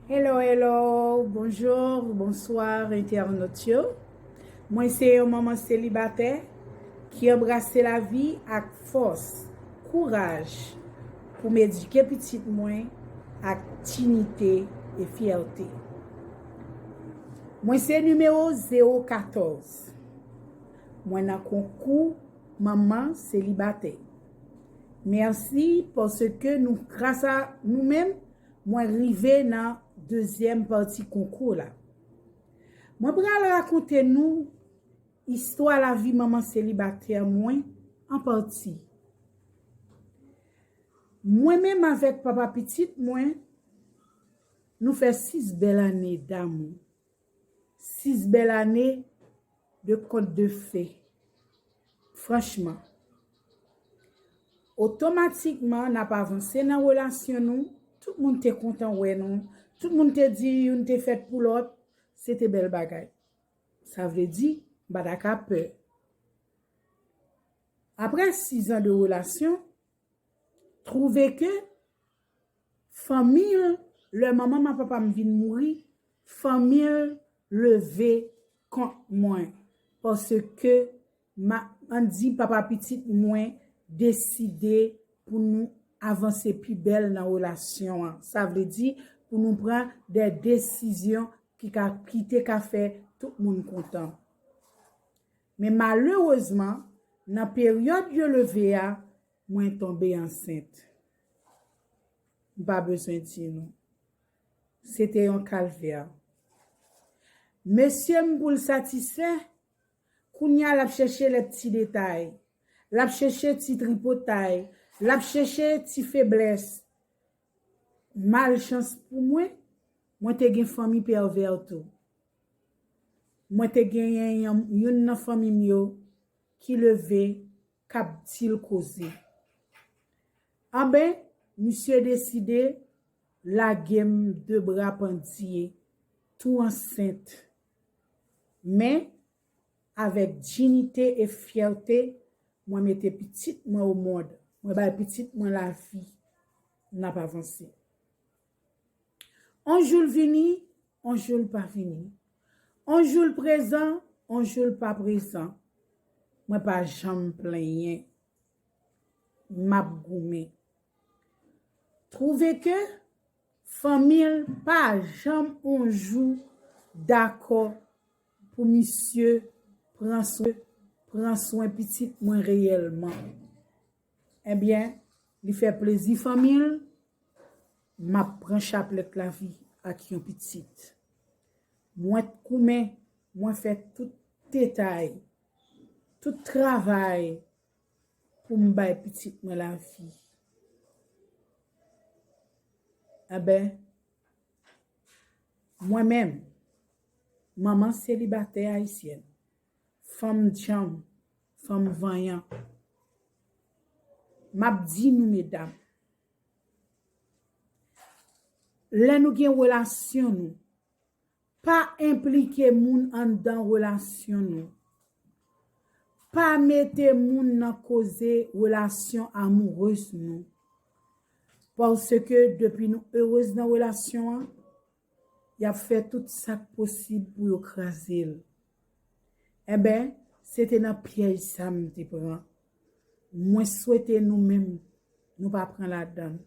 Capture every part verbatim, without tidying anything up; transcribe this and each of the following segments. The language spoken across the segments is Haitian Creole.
Hello, hello, bonjou, bonswa, entènot yo. Mwen se yon manman selibatè ki anbrase lavi ak fòs, kouraj pou m edike pitit mwen ak diyite e fyète. Mwen se nimewo zewo katòz. Mwen nan konkou manman selibatè. Mèsi paske nou, gras a nou menm, mwen rive nan dezyèm pati konkou la. Mwen pral rakonte nou istwa lavi manman selibatè mwen an pati. Mwen menm avèk papa pitit mwen, nou fè sis bèl ane damou. Sis bèl ane de conte de fées. Franchman, otomatikman, n ap avanse nan relasyon nou. Tout moun te kontan wè nou. Tout moun te di youn te fèt pou lòt. Se te bèl bagay. Sa vle di, m pa ta ka pè. Apre sis an de relasyon, twouve ke fanmi l, lè manman m ak papa m vin mouri, fanmi l leve kont mwen. Paske, ma, ann di, papa pitit mwen deside pou nou avanse pi bèl nan relasyon an. Sa vle di, pou nou pran de desizyon ki ka, ki te ka fè tout moun kontan. Men malerezman, nan peryòd yo leve a, mwen tonbe ansent. M pa bezwen di nou. Se te yon kalvè. Mesye m, pou l satisfè, kounye a l ap chèche lè ti detay. L ap chèche ti tripotay. L ap chèche ti feblès. Malchans pou mwen, mwen te gen fanmi pèvè tou. Mwen te genyen yon, youn nan fanmi m yo ki leve k ap di l koze. Anben, misye deside lage m de bra pandye, tou ansent. Men, avèk diyite e fyète, mwen mete pitit mwen o mond. Mwen bay pitit mwen lavi. N ap avanse. On jou l vini, on jou l pa vini. On jou l prezan, on jou l pa prezan. Mwen pa janm plenyen. M ap goumen. Twouve ke fanmi l pa janm on jou dakò pou misye pran swen, pran swen pitit mwen reyèlman. Ebyen, li fè plezi fanmi l, m ap pran chaplèt lavi ak yon pitit. Mwen t goumen, mwen fè tout detay, tout travay pou m bay pitit mwen lavi. Enben, mwen menm, manman selibatè ayisyèn, fanm djanm, fanm vanyan, m ap di nou, medam, lè nou gen relasyon nou, pa enplike moun anndan relasyon nou. Pa mete moun nan koze relasyon amourez nou. Paske depi nou erez nan relasyon an, y ap fè tout sa k posib pou yo kraze l. Enben, se te nan pyèj sa m te pran. Mwen swete nou menm, nou pa pran ladan l.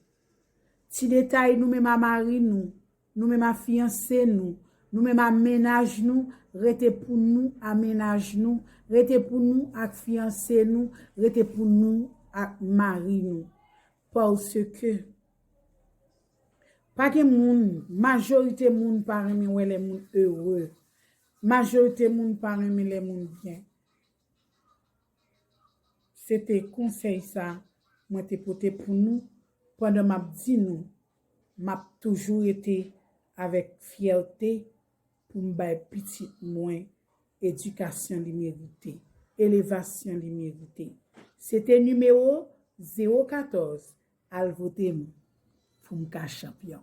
Ti detay nou menm a mari nou, nou menm a fiyanse nou, nou menm a mennaj nou, rete pou nou a mennaj nou, rete pou nou ak fiyanse nou, rete pou nou ak mari nou. Paske pa gen moun, majorite moun pa renmen wè lè moun ere. Majorite moun pa renmen lè moun byen. Se te konsèy sa mwen te pote pou nou pandan m ap di nou, m ap toujou rete avèk fyète pou m bay pitit mwen edikasyon li merite, elevasyon li merite. Se te nimewo zewo katòz, al vote m pou m ka chanpyon.